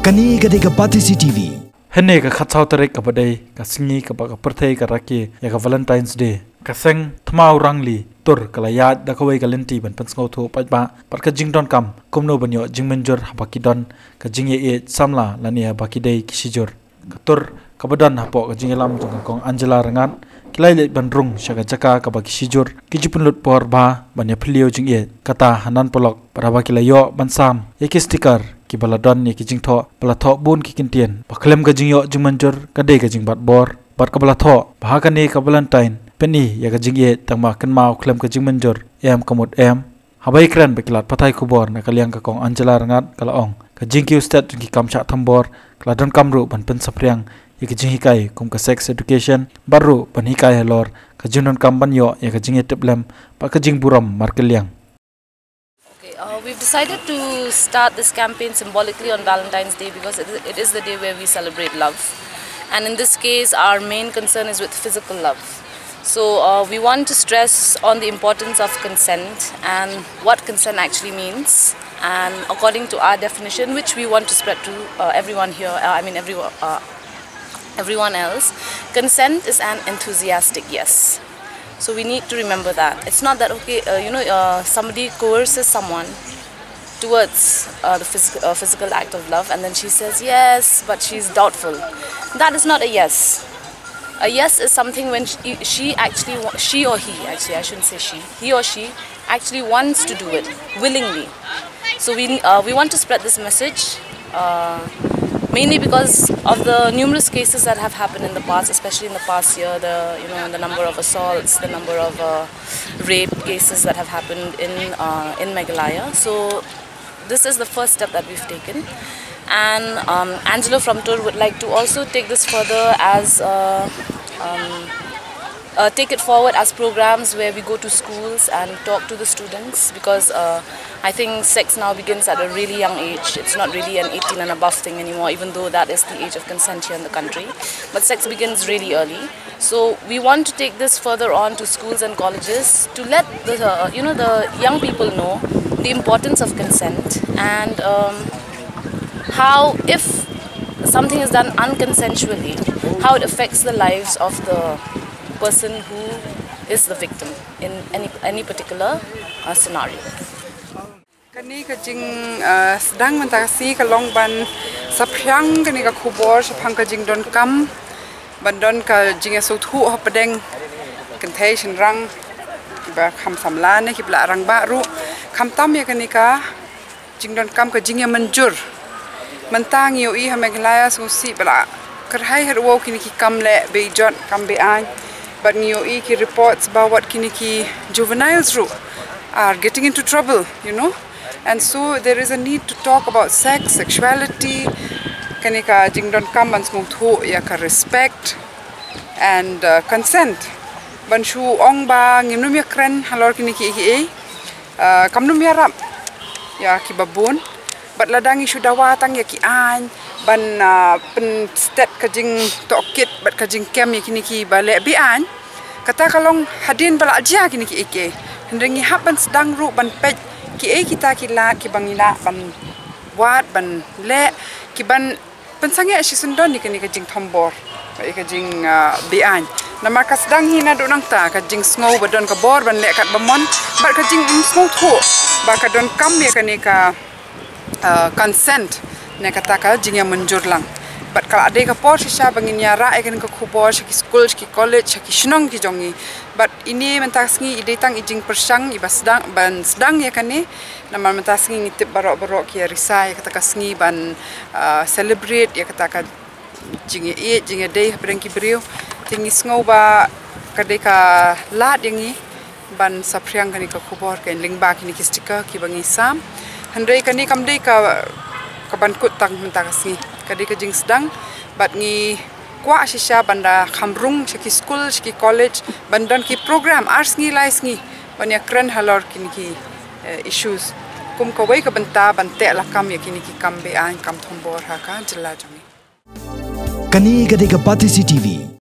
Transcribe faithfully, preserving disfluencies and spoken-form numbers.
Kane ka dei ka Batesi T V. Hynne ka khatsaw tarik kaba dei ka sngi kaba ka pyrthei ka rakhe ïa ka Valentine's Day. Ka seng Thmau Rangli Tur ka la ïaid da kawei ka lynti ban pynsngewthuh paidbah bad ka jingdonkam kumno ban ïoh jingmynjur haba ki don ka jingïaieit samla lane haba ki dei ki shijur. Ka tur kaba don hapoh ka jingïalam jong ka Kong Angela Rangad, ki la leit ban rung sha ka jaka kaba ki shijur ki ju pynlut por bha ban ïaphylliew jingïeit. Kata hanan paralok, bad haba ki la ïoh ban sam ïa ki sticker kiba la don ïa ki jingthoh ba la thoh bun ki kyntien ba khlem ka jingïoh jingmynjur ka dei ka jingbat bor, bad kaba la thoh ba ha kane ka Valentine pyni ïa ka jingïeit, tang ba kynmaw khlem ka jingmynjur em ka mut em. Haba ïakren bad ki lad pathai khubor na ka liang, ka Kong Angela Rangad ka la ong ka jingkiew stet jong ki kam shah thombor ka la donkam ruh ban pynsaphriang ïa ki jinghikai kum ka sex education, bad ruh ban hikai halor ka jingdonkam ban ïoh ïa ka jingïatiplem bad ka jingburom markylliang. Okay, uh, we've decided to start this campaign symbolically on Valentine's Day because it, it is the day where we celebrate love. And in this case, our main concern is with physical love. So uh, we want to stress on the importance of consent and what consent actually means. And according to our definition, which we want to spread to uh, everyone here, uh, I mean everyone, uh, everyone else, consent is an enthusiastic yes. So we need to remember that. It's not that, okay, uh, you know, uh, somebody coerces someone towards uh, the phys- uh, physical act of love, and then she says yes, but she's doubtful. That is not a yes. A yes is something when she, she actually, wa- she or he, actually, I shouldn't say she, he or she actually wants to do it willingly. So we, uh, we want to spread this message uh, mainly because of the numerous cases that have happened in the past, especially in the past year, the, you know, the number of assaults, the number of uh, rape cases that have happened in uh, in Meghalaya. So this is the first step that we've taken. And um, Angelo from Tur would like to also take this further as uh, um, uh, take it forward as programs where we go to schools and talk to the students, because uh, I think sex now begins at a really young age. It's not really an eighteen and above thing anymore, even though that is the age of consent here in the country. But sex begins really early. So we want to take this further on to schools and colleges to let the uh, you know the young people know the importance of consent and um, how, if something is done unconsensually, how it affects the lives of the person who is the victim in any any particular uh, scenario. Kane ka jing uh, sdang mynta ka sngi ka long ban saphriang kane ka khubor shaphang ka jingdonkam ban don ka jingïasngewthuh hapdeng kynthei shynrang ba kham samla ne ki ba la rangbah ruh, khamtam ïa kane ka jingdonkam ka jingïamynjur. Mynta ngi ïohi ha Meghalaya sngewsih ba la kyrhai ha ruh kine ki kam leh bejot, kam beaiñ. Bad ngi ïohi ki reports ba wat kine ki juveniles ruh are getting into trouble, you know. And so there is a need to talk about sex, sexuality, kane ka jingdonkam ban sngewthuh ïa ka respect and uh, consent. Ban shu ong ba ngim nym ïakren halor kine ki ei ki ei. Uh, kam nym ïarap ïa ki babun. Bad lada ngi shu dawa tang ïa ki aiñ ban uh, pynstet ka jingtohkit bad ka jingkem ïa kine ki ba leh beaiñ. Kata ka long hadien ba la jia kine ki ei ki ei. Hynrei ngi hap ban sdang ruh ban peit ki ei kita ki lad ki ba ngi lah ban wad ban leh, ki ban pynsangeh shisyndon ïa kane ka jingthombor, ïa ka jing uh, beaiñ. Namar ka sdang hi naduh nangta ka jingsngew ba don ka bor ban leh kat ba mon, bad ka jingym sngewthuh ba ka donkam ïa kane ka uh, consent ne kata ka jingïamynjur lang. Bad ka la dei ka por shisha ba ngin ïarah ïa kane ka khubor sha ki skul, sha ki college, sha ki shnong ki jong ngi. Bad ine mynta ka sngi i dei tang i jingpyrshang i ba sdang ban sdang ïa kane. Namar mynta ka sngi ngi tip baroh baroh ki ïarisa ïa kata ka sngi ban uh, celebrate ïa kata ka jingïaieit jingïadei hapdeng ki briew. Te ngi sngew ba ka dei ka lad ïa ngi ban saphriang kane ka khubor, ka lyngba kine ki sticker ki ba ngi sam. Hynrei kane kam dei ka ka ban kut tang mynta ka sngi, ka dei ka jingsdang. Bad ngi kwah shisha ban da kham rung sha ki skul, sha ki college, ban don ki program ar sngi lai sngi ban ïakren halor kine ki uh, issues kum kawei ka bynta ban teh lakam ïa kine ki kam beaiñ kam thombor ha ka jylla jong ngi. Kane ka dei ka Batesi T V.